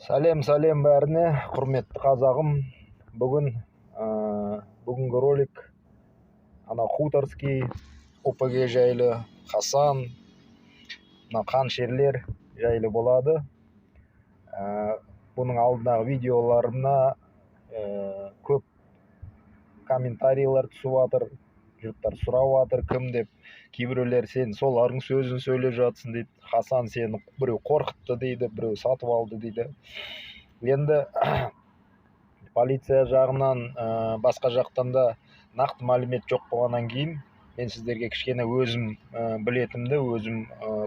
Сәлем, сәлем бәріне, құрметті қазағым. Бүгін бүгінгі ролик ана Хуторский ОПГ жайлы, Хасан, мына қанішерлер жайлы болады. Бұның алдындағы видеоларына көп комментарийлер түсіп жатыр, жұрттар сұрап жатыр, кім деп. Кейбіреулер сен солардың сөзін сөйлеп жатсың дейді, Хасан сені біреу қорқытты дейді, біреу сатып алды дейді. Енді полиция жағынан, басқа жақтан да нақты мәлімет жоқ болғаннан кейін, мен сіздерге кішкене өзім білетінімді, өзім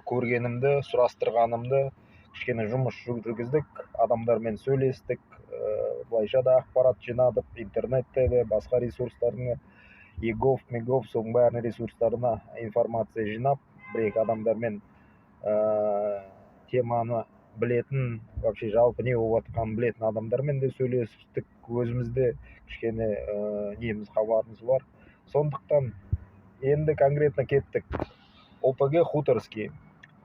көргенімді, сұрастырғанымды, кішкене жұмыс жүргіздік, адамдармен сөйлестік, былайша да ақпарат жинадық, интернетте де, басқа ресурстардың, eGov, мегов, соның бәрінің ресурстарына информация жинап, бір екі адамдармен, теманы білетін, вообще жалпы не болып жатқанын білетін адамдармен де сөйлестік. Өзімізде кішкене неміз, хабарымыз бар. Сондықтан енді конкретно кеттік. ОПГ Хуторский.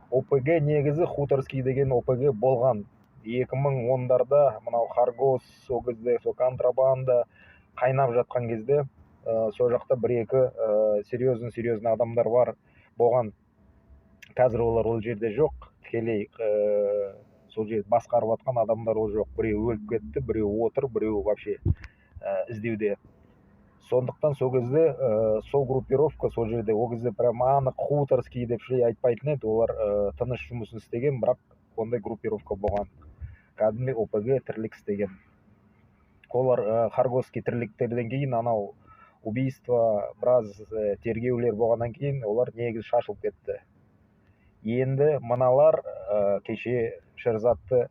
ОПГ негізі Хуторский деген ОПГ болған 2010-дарда, мынау Хоргос, сол кезде сол контрабанда қайнап жатқан кезде, сол жақта бір екі серьезный серьезный адамдар бар болған. Қазір олар ол жерде жоқ, тікелей сол жерді басқарып жатқан адамдар ол жоқ. Біреуі өліп кетті, біреуі отыр, біреуі вообще іздеуде. Сондықтан сол кезде сол группировка сол жерде, ол кезде прям анық Хуторский деп ше айтпайтын еді олар, тыныш жұмысын істеген, бірақ ондай группировка болған, кәдімгідей ОПГ тірлік істеген олар. Хоргосский тірліктерден кейін, анау убийство, біраз тергеулер болғаннан кейін, олар негізі шашылып кетті. Енді мыналар, кеше Шерзатты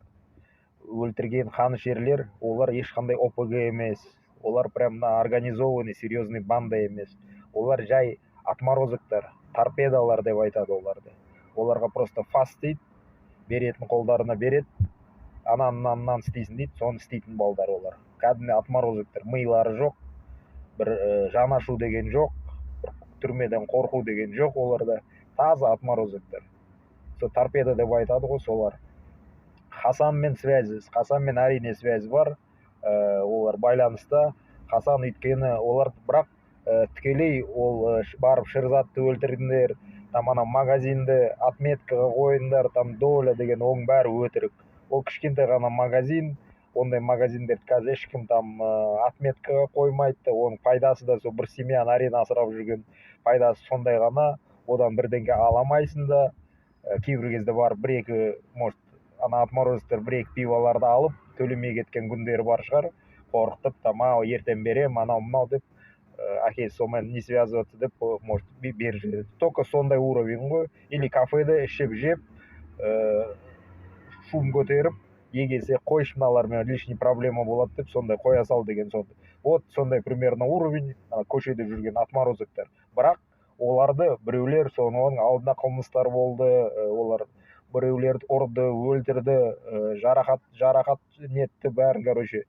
өлтірген қанішерлер, олар ешқандай ОПГ емес, олар прям мына организованный серьезный банда емес, олар жай отморозоктар, торпедалар деп айтады оларды. Оларға просто фас дейді, беретін қолдарына береді, ананы, мынаны, мынаны істейсің дейді, соны істейтін балдар. Олар кәдімгі отморозоктар, милары жоқ, бір жан ашу деген жоқ, бір түрмеден қорқу деген жоқ оларда, таза отморозоктар, сол торпеда деп айтады ғой солар. Хасанмен связи, Хасанмен әрине связь бар, олар байланыста Хасан, өйткені олар бірақ тікелей ол барып Шерзатты өлтірдіңдер, там ана магазинді отметкаға қойыңдар, там доля деген, оның бәрі өтірік. Ол кішкентай ғана магазин, ондай магазиндерді қазір ешкім там отметкаға қоймайды да, оның пайдасы да сол бір семьяны әрең асырап жүрген пайдасы сондай ғана, одан бірдеңке ала алмайсың да. Кейбір кезде барып бір екі, может, ана отморозоктар бір екі пиволарды алып төлемей кеткен күндері бар шығар, қорқытып, там ау, ертең беремін, анау мынау деп, әкесі сонымен не связываться деп, может, беріп жібереді. Только сондай уровень ғой. Или кафеде ішіп жеп, шум көтеріп, егесе қойшы, мыналармен лишний проблема болады деп, сондай қоя сал деген сондай. Вот сондай примерно уровень ана көшеде жүрген отморозоктар. Бірақ оларды біреулер, соның алдында қылмыстар болды, олар біреулерді ұрды, өлтірді, жарақат нетті бәрін. Короче,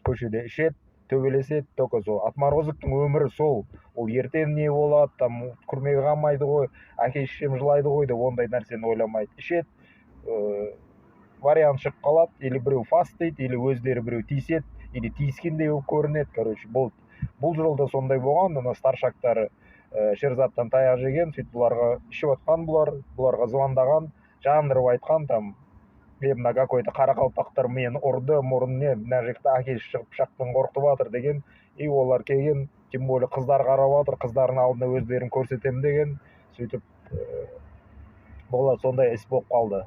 көшеде ішеді, төбелеседі, только сол отморозоктың өмірі сол. Ол ертең не болады, там түрмеге қалмайды ғой, әке шешем жылайды ғой деп, ондай нәрсені ойламайды. Ішеді, вариант шығып қалады, или біреу фас дейді, или өздері біреу тиіседі, или тиіскендей болып көрінеді, короче, болды. Бұл жолда сондай болған. Ана старшактары Шерзаттан таяқ жеген, сөйтіп бұларға ішіп жатқан, бұлар бұларға звондаған, жандырып айтқан там: е, мына какой то қарақалпақтар мені ұрды, мұрын не, мына жақта әкесі шығып пышақпен қорқытып жатыр деген. И олар келген, тем более қыздар қарап жатыр, қыздардың алдында өздерін көрсетемін деген. Сөйтіп болады, сондай іс болып қалды.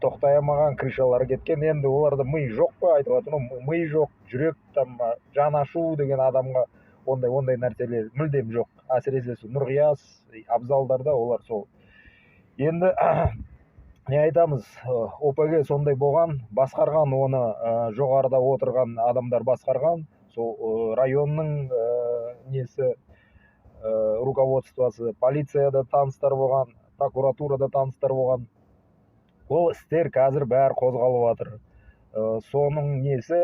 Тоқтай алмаған, крышалары кеткен. Енді оларда ми жоқ қой, айтып жатырмын ғой, ми жоқ, жүрек там, жан ашу деген адамға ондай нәрселер мүлдем жоқ, әсіресе сол Нұрғияс, Абзалдарда олар сол. Енді не айтамыз, ОПГ сондай болған, басқарған оны жоғарыда отырған адамдар басқарған, сол районның несі, руководствосы, полицияда таныстар болған, прокуратурада таныстар болған. Ол істер қазір бәрі қозғалып жатыр. Соның несі,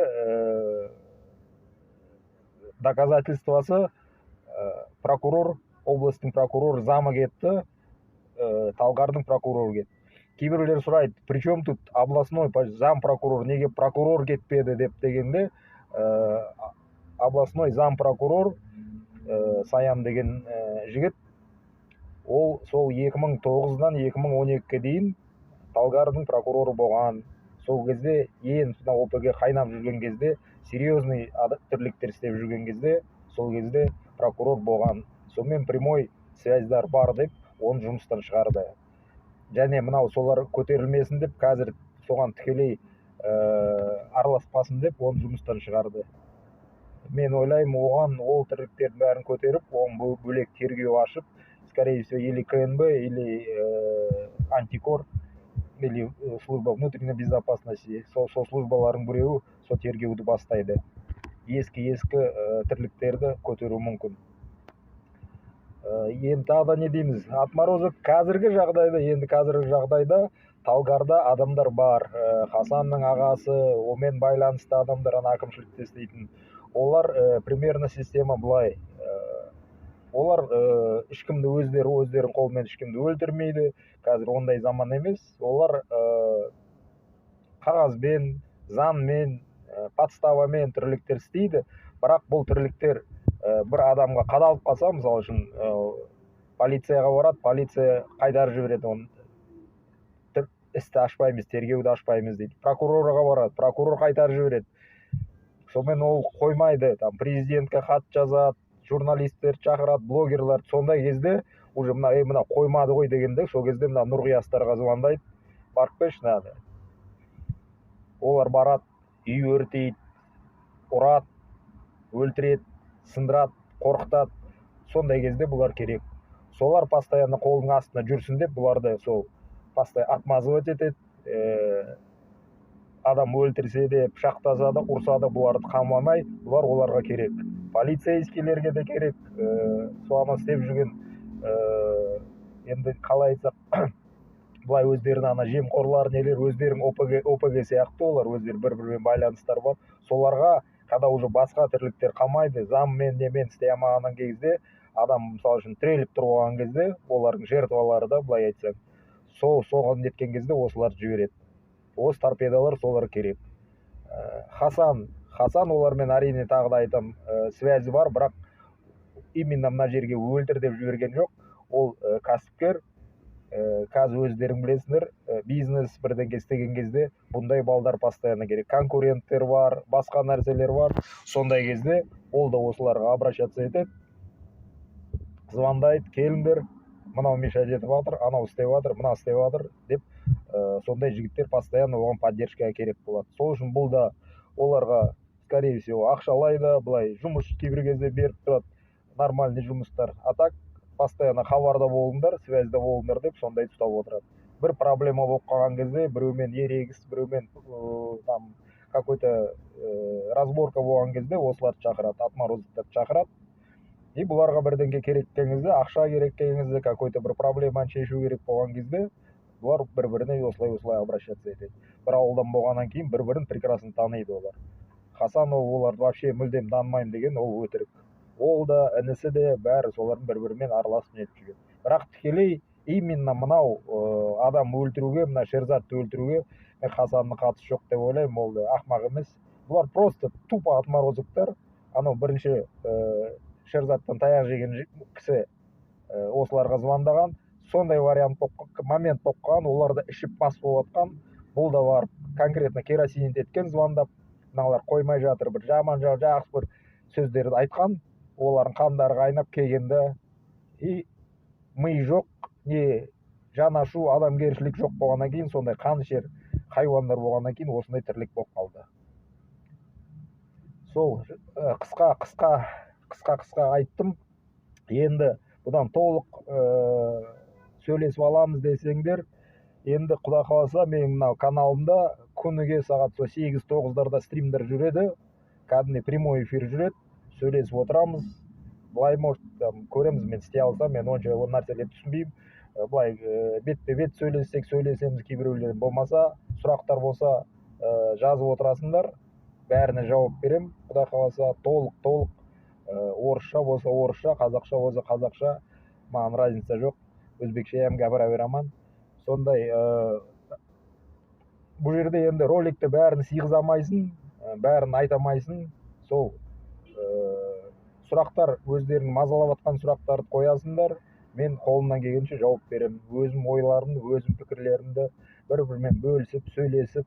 доказательствосы, прокурор, областың прокурор замы кетті, Талғардың прокуроры кетті. Кейбіреулер сұрайды: «При чем тут областной зам прокурор, неге прокурор кетпеді?» – деп дегенде, областной зам прокурор Саян деген жігіт, ол сол 2009-дан 2012-ге дейін Талгардың прокуроры болған. Сол кезде, ең мына ОПГ қайнап жүрген кезде, серьезный тірліктер істеп жүрген кезде, сол кезде прокурор болған. Сонымен прямой связьдар бар деп, оны жұмыстан шығарды. Және мынау солар көтерілмесін деп, қазір соған тікелей араласпасын деп, оны жұмыстан шығарды. Мен ойлаймын, оған ол тірліктердің бәрін көтеріп, оған бөлек тергеу ашып, скорее всего, или КНБ, или антикор, или служба внутренней безопасности, сол службалардың біреуі сол тергеуді бастайды. Ескі ескі тірліктерді көтеруі мүмкін. Енді тағы да не дейміз? Отморозок қазіргі жағдайда, енді қазіргі жағдайда Талгарда адамдар бар. Хасанның ағасы, онымен байланысты адамдар, ана әкімшілікте істейтін олар. Примерно система былай: олар ешкімді өздері, өздерінің қолымен ешкімді өлтірмейді, қазір ондай заман емес. Олар қағазбен, заңмен, подставамен тірліктер істейді. Бірақ бұл тірліктер бір адамға қадалып қалса, мысалы үшін, полицияға барады, полиция қайтарып жібереді оны, істі ашпаймыз, тергеуді ашпаймыз дейді. Прокурорға барады, прокурор қайтарып жібереді. Сонымен ол қоймайды, там президентке хат жазады, журналистерді шақырады, блогерларды. Сондай кезде уже мына ей, мына қоймады ғой дегенде, сол кезде мына Нұрғиястарға звондайды: «Барып келші надо». Олар барады, үй өртейді, ұрады, өлтіреді, сындырады, қорқытады. Сондай кезде бұлар керек. Солар постоянно қолдың астында жүрсін деп, бұларды сол постоянно отмазывать етеді. Адам өлтірсе де, пышақтаса да, ұрса да, бұларды қамамай, бұлар оларға керек, полицейскийлерге де керек. Сол ана істеп жүрген, енді қалай айтсақ, былай, өздерінің ана жемқорлар, нелер, өздерінің ОПГ сияқты, олар өздері бір бірімен байланыстары бар. Соларға, когда уже басқа тірліктер қалмайды, заңмен, немен істей алмаған кезде, адам, мысалы үшін, тіреліп тұрып алған кезде, олардың жертвалары да, былай айтсаң, сол соған неткен кезде осыларды жібереді. Осы торпедалар солар керек. Хасан олармен, әрине, тағы да айтамын, связі бар, бірақ именно мына жерге өлтір деп жіберген жоқ. Ол кәсіпкер. Қазір өздерің білесіңдер, бизнес бірдеңке істеген кезде бұндай балдар постоянно керек. Конкуренттер бар, басқа нәрселер бар. Сондай кезде ол да осыларға обращаться етеді, звондайды: «Келіңдер, мынау мешать етіп жатыр, анау істеп жатыр, мына істеп жатыр», – деп. Сондай жігіттер постоянно оған поддержка керек болады. Сол үшін бұл да оларға, скорее всего, ақшалай да, былай жұмыс кейбір кезде беріп тұрады, нормальный жұмыстар. А так постоянно хабарда болыңдар, связьда болыңдар деп, сондай ұстап отырады. Бір проблема болып қалған кезде, біреумен ерегіс, біреумен там какой то разборка болған кезде осыларды шақырады, отморозоктарды шақырады. И бұларға бірдеңке керек келген кезде, ақша керек келген кезде, какой то бір проблеманы шешу керек болған кезде, бұлар бір біріне осылай осылай обращаться етеді. Бір ауылдан болғаннан кейін бір бірін прекрасно таниды олар. Хасан ол оларды вообще мүлдем танымаймын деген ол өтірік. Ол да, інісі де, бәрі солардың бір бірімен араласып, нетіп жүрген. Бірақ тікелей именно мынау адам өлтіруге, мына Шерзатты өлтіруге мен Хасанның қатысы жоқ деп ойлаймын. Ол да ақымақ емес. Бұлар просто тупо отморозоктар. Анау бірінші Шерзаттан таяқ жеген кісі осыларға звондаған. Сондай вариант болып, момент болып қалған. Олар да ішіп мас болып жатқан. Бұл да барып конкретно керосин еткен, звондап, мыналар қоймай жатыр, бір жаман, жақсы бір сөздерді айтқан. Олардың қандары қайнап келген да, и ми жоқ, не жан ашу, адамгершілік жоқ болғаннан кейін, сондай қанішер хайуандар болғаннан кейін осындай тірлік болып қалды. Сол қысқа қысқа айттым. Енді бұдан толық сөйлесіп аламыз десеңдер, енді құда қаласа, менің мынау каналымда күніге сағат сол 8-9-дарда стримдер жүреді, кәдімгідей прямой эфир жүреді, сөйлесіп отырамыз. Былай, может, там көреміз, мен істей алсам, мен онша ол нәрселерді түсінбеймін. Былай бетпе бет сөйлессек, сөйлесеміз кейбіреулер. Болмаса, сұрақтар болса, жазып отырасыңдар, бәріне жауап беремін, құдай қаласа, толық толық. Орысша болса орысша, қазақша болса қазақша, маған разница жоқ, өзбекше ham gapira beraman. Сондай. Бұл жерде енді роликті бәрін сыйғыза алмайсың, бәрін айта алмайсың. Сол сұрақтар, өздерің мазалап жатқан сұрақтарды қоясыңдар, мен қолымнан келгенше жауап беремін. Өзім ойларымды, өзім пікірлерімді бір-бірімен бөлісіп, сөйлесіп,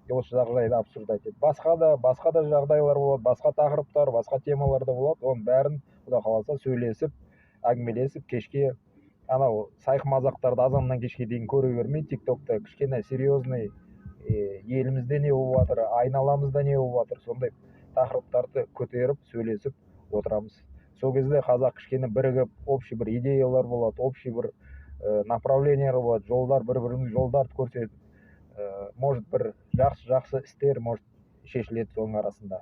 осы жағдайды обсуждать етіп. Басқа да жағдайлар болады, басқа тақырыптар, басқа темалар да болады. Оның бәрін, құдай қаласа, сөйлесіп, әңгімелесіп, кешке анау сайқымазақтарды азаннан кешке дейін көре бермей, Тик Токта кішкене серьезный, елімізде не болып жатыр, айналамызда не болып жатыр, сондай тақырыптарды көтеріп, сөйлесіп отырамыз. Сол кезде қазақ кішкене бірігіп, общий бір идеялар болады, общий бір направлениялар болады, жолдар, бір бірімізге жолдарды көрсетіп, может, бір жақсы жақсы істер, может, шешіледі соның арасында.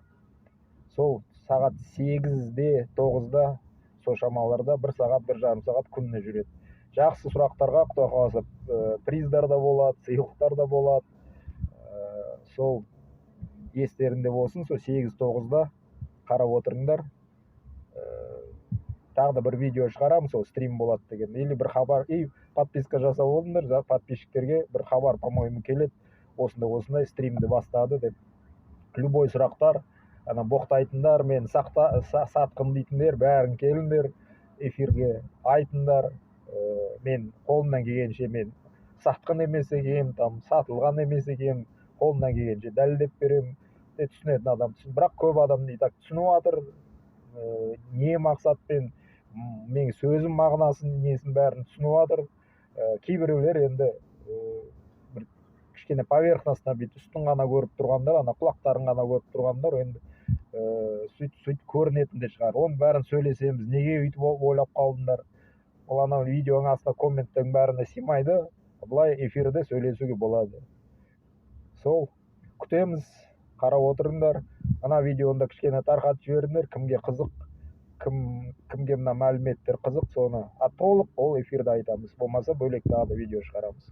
Сол сағат 8-де, 9-да, сол шамаларда, бір сағат, 1,5 сағат күніне жүреді. Жақсы сұрақтарға, құдай қаласа, приздар да болады, сыйлықтар да болады. Сол естерінде болсын, сол 8-9-да қарап отырыңдар. Тағы да бір видео шығарамын, сол стрим болады деген или бір хабар. И подписка жасап болыңдар, подписчиктерге бір хабар, по-моему, келеді, осындай осындай стримді бастады деп. Любой сұрақтар, ана боқтайтындар мен сақта, сатқын дейтіндер, бәрін келіңдер эфирге, айтыңдар. Мен қолымнан келгенше, мен сатқын емес екенмін, там сатылған емес екенмін, қолымнан келгенше дәлелдеп беремін. Түсінетін адам түсін, бірақ көп адам и так түсініп жатыр, не мақсатпен менің сөзім, мағынасын, несін, бәрін түсініп жатыр. Кейбіреулер енді бір кішкене поверхностно, бүйтіп үстін ғана көріп тұрғандар, ана құлақтарын ғана көріп тұрғандар, енді сөйтіп сөйтіп көрінетін де шығар. Оның бәрін сөйлесеміз, неге өйтіп ойлап қалдыңдар. Ол анау видеоның астына комменттің бәріне сыймайды, былай эфирде сөйлесуге болады. Сол күтеміз, қарап отырыңдар. Ана видеоны да кішкене тарқатып жіберіңдер, кімге қызық, кім кімге мына мәліметтер қызық, соны. А толық ол эфирде айтамыз, болмаса бөлек тағы да видео шығарамыз.